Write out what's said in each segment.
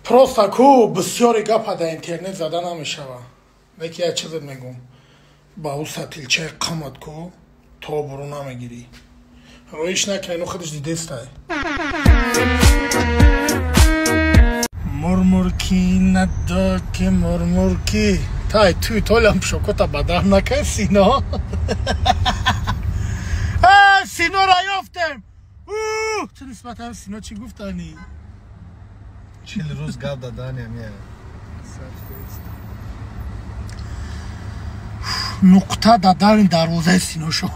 Просто ку бисёри гапа дар интернет зада намешава. Леки як чизет мегум. Ба ӯ сатилчаи қамат ку то буру намегирӣ. Роиш накунай, ну худаш дидестай. Мурмурки надоки мурмурки. Тай туй толям пшокота бадар накай сино. Сино ра ёфтем. Ту нисбатан сино чӣ гуфтанӣ? 40 рӯз гап дадани ами. Нуқта дар дарвозаи сино шон.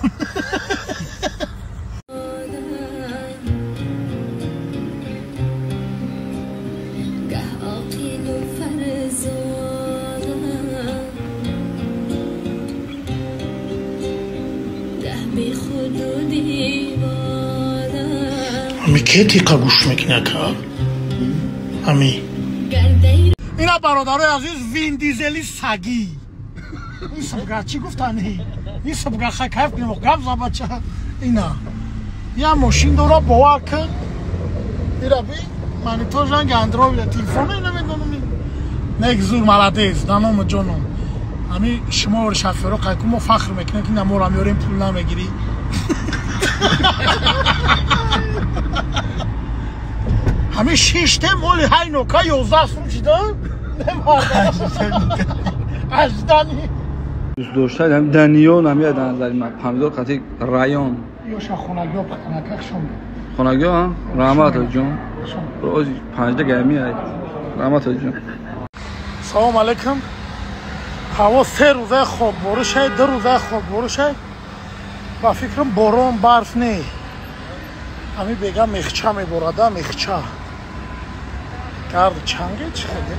Ами ке тиқа гӯш мекунӣ ака? Ами. Ина бародарои азиз, Вин Дизели сагӣ. Ин сабга чӣ гуфтанӣ? Ин сабга хай кайф кунем, гап за бача. Ина. Я мошин дора, бовар кун. Ира би, монитор ранги андроид телефон намедонам. Нек зур молодец, даном ҷоном. Ами шумо шофёро қайку мо фахр мекунем ки намора меорем, пул намегирӣ. Ҳамин шиште моли ҳай нока 11 сум шида? Аждани. Дӯст доштан ҳам Даниён ҳам яд назари ман помидор қати район. Ёша хонагиё пахтанака шом. Хонагиё ҳа? Раҳмат ҷон. Рози 5 гами ай. Раҳмат ҷон. Салом алейкум. Ҳаво 3 рӯза хоб боришай, 2 рӯза хоб боришай. Ба фикрам борон барф не. Ами бега мехча меборада, мехча. Гард чанге чӣ хеле?